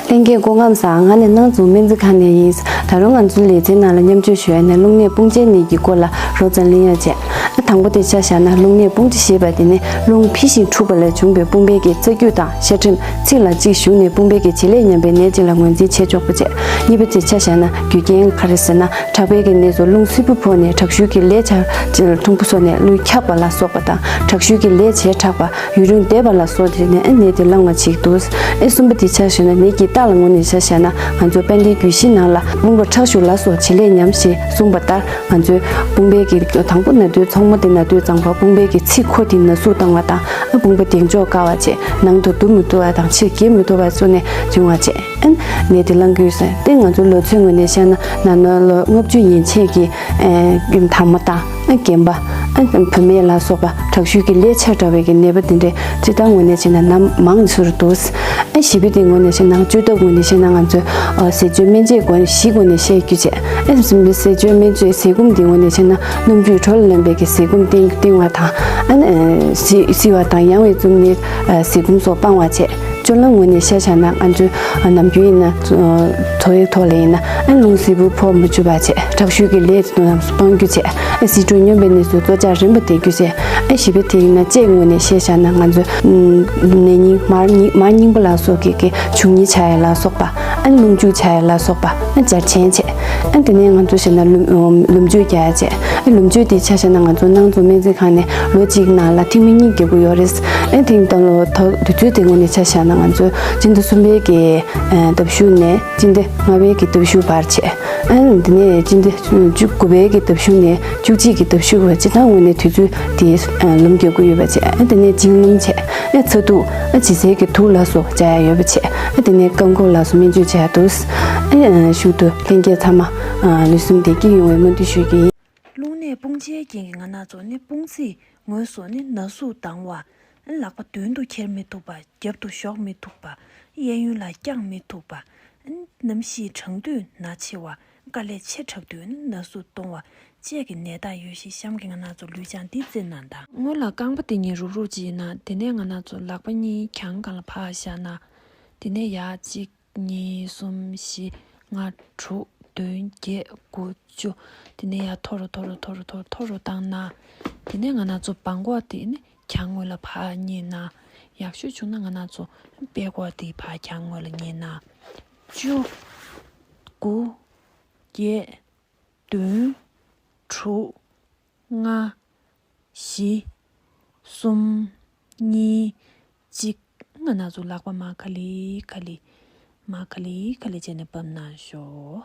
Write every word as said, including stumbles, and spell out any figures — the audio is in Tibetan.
ལྷན་རྒྱས་སྐུ་ཁམས་བཟང་། ང་ནི་སྣང་ཚུལ་སྨན་རྩིས་ཁང་ནས་ཡིན། ད་རུང་ང་ཚོའི་ལེ་ཚན་ནང་ལ་མཉམ་སྤྱོད་ཞུ་ཡ་ནས་རླུང་ནད་སྤུངས་ཆའི་ནད་ཀྱི་སྐོར་ལ་རོབ་ཙམ་གླེང་ཡ་བྱས། ཨ་དང་པོ་དེ་ཆ་བཞག་ན་རླུང་ནད་སྤུངས་ཆ་ཞེས་པ་དེ་ནི་རླུང་འཕེལ་ཞིང་འཁྲུགས་པ་ལས་བྱུང་བའི་དཔུང་པའི་གི་རྩ་རྒྱུད་དང་ཤ་ཁྲིམས་ཚིགས་ལ་གཅིག་ཞུགས་ནས་དཔུང་པའི་གི་བྱེད་ལས་ཉམས་པའི་ནད་ཅིག་ལ་ངོས་འཛིན་བྱེད་ཆོག་པ་བྱས། གཉིས་པ་དེ་ཆ་བཞག་ན་རྒྱུ་རྐྱེན་ག་རེ་ཟེར་ན་ཁྲག་པའི་གི་ནད་སོགས་རླུང་བསིལ་པོ་ཕོག་ནས་དྲག་ཤུལ་གྱི་ལས་ཆ་ཐུང་པོ་སོགས་ནས་རླུང་འཁྱག་པ་ལ་སོགས་པ་དང་དྲག་ཤུལ་གྱི་ལས་བྱེ་དྲགས་པ། ཡུན་རིང་འདས་པ་ལ་སོགས་བྱས་ནས་ཨེ་ནད་དེ་བསླང་བ་ཅིག་འདུག་ཨེ་གསུམ་པ་དེ་ཆ་བཞག་ན་ནད་ཀྱི་རྟགས་ལ་ངོས་ནས་ཆ་བཞག་ན་ང་ཚོ་དཔལ་ལྡན་རྒྱུད་བཞི་ནང་ལ་དཔུང་པ་ཁྲག་ཤུགས་ལ་སོགས་བྱེད་ལས་ཉམས་ཞེས་གསུངས་པ་ལྟར་ང་ཚོའི་དཔུང་པའི་གི་དང་པོ་ན་དུས་ཚང་མ་དེ་ན་དུས་གཙང་པ་དཔུང་པའི་གི་ཚིགས་ཁོ་དེ་ན་ཟུག་བཏང་བ་དང་ཨ་དཔུང་པ་གདེང་འཇོག་དཀའ་བ་བྱས་ནང་དུ་བསྡུ་མི་ཐུབ་པ་དང་ཕྱིར་འགྱེལ་མི་ཐུབ་པ་སོགས་ནས་བྱུང་བ་བྱས། ཨན། ནད་དེ་བསླང་དགོས་ཟེར་ཏེ་ང་ཚོ་ལོ་ཚོད་ངོས་ནས་བཤད་ན་ན་ན་ལོ་ལྔ་བཅུ་ཡན་ཆད་ཀྱི་ཨེ་དམ་མ་དང་ཨ་རྒན་པ་ཨ་བུད་མེད་ལ་སོགས་པ་དྲག་ཤུལ་གྱི་ལས་ཆེ་དྲགས་པའི་གི་ནད་པ་དེ་འདྲའི་སྤྱིར་བཏང་ངོས་ནས་བྱས་ན་ནམ་མང་ཟུར་འདུག་ཨ་བཞི་པའི་དེ་ངོས་ནས་བཤད་ན་བཅོས་ཐབས་ངོས་ནས་བཤད་ན་ང་ཚོས་ཨ་ཟས་སྤྱོད་སྨན་དཔྱད་སྒོ་བཞི་སྒོ་ནས་བཤད་རྒྱུ་བྱས། ཨ་ཟས་སྤྱོད་སྨན་དཔྱད་ཟས་སྐོམ་དེ་ངོས་ནས་བཤད་ན་སྣུམ་བཅུད་དྲོད་ལ་ལེན་པའི་གི་ཟས་སྐོམ་བསྟེན་བསྟེན་བ་དང་ཨ་བསིལ་བསིལ་བ་དང་ཡང་བའི་བཙུན་མའི་ཟས་སྐོམ་སོགས་སྤང་བ་བྱས། སྤྱོད་ལམ་ངོས་ནས་བཤད་བྱས་ན་ང་ཚོས་ནམ་རྒྱུན་ཡིན་ན་འཚོ་བའི་ཐོག་ལ་ཡིན་ན་ཨ་རླུང་བསིལ་པོ་ཕོག་མི་བཅུག་པ་བྱས། དྲག་ཤུལ་གྱི་ལས་དེ་དུས་རྣམས་སུ་སྤང་རྒྱུ་བྱས། ཨ་ཟི་ཁྲོད་སྨྱོན་པའི་གནས་སུ་གཙོ་ཆག་རིམ་པ་བསྡད་རྒྱུ་བྱས། ཨ་བཞི་པའི་དེ་ཡིན་ན་དཔྱད་ངོས་ནས་བཤད་བྱས་ན་ང་ཚོས་ནད་རྙིང་མར་རྙིང་མར་རྙིང་པ་ལ་སོགས་ཀྱི་གི་བྱུག་ཉེས་ཆགས་ཡ་ལ་སོགས་པ་ཨ་རླུང་བཅུག་ཆགས་ཡ་ལ་སོགས་པ་ཨ་འབྱར་ཆེན་བྱས། ཨ་དེ་ནས་ང་ཚོ་བཤད་ན་ལུམ་ལུམ་བཅུག་རྒྱག་ཡ་བྱས། ཨ་ལུམ་བཅུག་དེ་ཆ་བཞག་ན་ང་ཚོ་སྣང་ཚུལ་སྨན་རྩིས་ཁང་ནས་ལོ་གཅིག་ནང་ལ་ཐེངས་མ་གཉིས་རྒྱག་གི་ཡོད་རེད། ཨ་ཐེངས་དང་ལོ་ཐོག་དུས་ཚོད་དེ་ངོས་ནས་ཆ་བཞག་ན་ང་ཚོ་སྤྱི་ཟླ་གསུམ་པའི་གི་ཨ་ཟླ་གཞུག་ནས་སྤྱི་ཟླ་ལྔ་པའི་གི་ཟླ་གཞུག་བར་བྱས། ཨ་འདི་ནས་སྤྱི་ཟླ་བཅུ་དགུ་པའི་གི་ཟླ་གཞུག་ནས་བཅུ་གཅིག་གི་ཟླ་གཞུག་བར་སྤྱིར་བཏང་ངོས་ནས་དུས་ཚོད་དེ་ཨ་ལུམ་རྒྱག་གི་ཡོད་པ་བྱས། ཨ་དེ་ནས་བྱིང་ལུམ་བྱས། ཨ་ཚ་དུག་ཨ་ལྗིད་ཚལ་གྱི་དུག་ལ་སོགས་བྱ་ཡ་ཡོད་པ་བྱས། ཨ་དེ་ནས་རྐང་འཁོར་ལ་སོགས་སྨན་བཅོས་བྱ་ཡ་འདུག་ཨ་ཞུགས་དུས་ལྷན་རྒྱས་ཚང་མ་ཨ་ལུས་སེམས་བདེ་སྐྱིད་ཡོང་བའི་སྨོན་འདུན་ཞུ་གི་ཡིན། རླུང་ནད་སྤུངས་ཆའི་རྐྱེན་གྱིས་ང་རང་ཚོ་ནི་དཔུང་ཚིགས་ངོས་སུ་ནི་ན་ཟུག་ལྡང་བ། ལག་པ་མདུན་དུ་འཁྱེར་མི་ཐུབ་པ། རྒྱབ་ཏུ་གཞོག་མི་ཐུབ་པ། གཡས་གཡོན་ལ་བརྐྱང་མི་ཐུབ་པ། གནམ་གཤིས་གྲང་དུས་ན་ཆེ་བ། དཀའ་ལས་ཆེ་དྲགས་དུས་ན་ཟུག་གཏོང་བ་བཅས་ཀྱི་ནད་རྟགས་ཡོད་གཤིས་གཤམ་གྱི་ང་རང་ཚོ་ལུས་སྦྱང་འདི་རྩེ་གནང་དང་། སྔོན་ལ་རྐང་པ་དེ་གཉིས་རུག་རུག་ཅིག་ཡིན་ན་དེ་ནས་ང་རང་ཚོ་ལག་པ་གཉིས་གྱང་སྒང་ལ་ཕར་བཞག་ན། དེ་ནས་ཡར་གཅིག་གཉིས། གསུམ། བཞི། ལྔ། དྲུག་བདུན། བརྒྱད། དགུ། བཅུ། དེ་ནས་ཡར་མཐོ་རུ་མཐོ་རུ་མཐོ་རུ་མཐོ་རུ་མཐོ་རུ་བཏང་ན། དེ་ནས་ང་རང་ཚོ་སྦྲང་ཀོག་དེ་ནི་གྱང་ངོས་ལ་ཕར་བསྙེས་ན། ཡག་ཤོས་བྱུང་ན་ང་རང་ཚོ་པད་ཀོག་དེ་ཕར་གྱང་ངོས་ལ་བསྙེས་ན། བཅུ། དགུ། བརྒྱད། བདུན། དྲུག་ལྔ། བཞི། གསུམ། གཉིས། གཅིག་ང་རང་ཚོ་ལག་པ་མར་ག་ལེ་ག་ལེ། མར་ག་ལེ་ག་ལེ་བྱས་ནས་བབས་གནང་ཤོག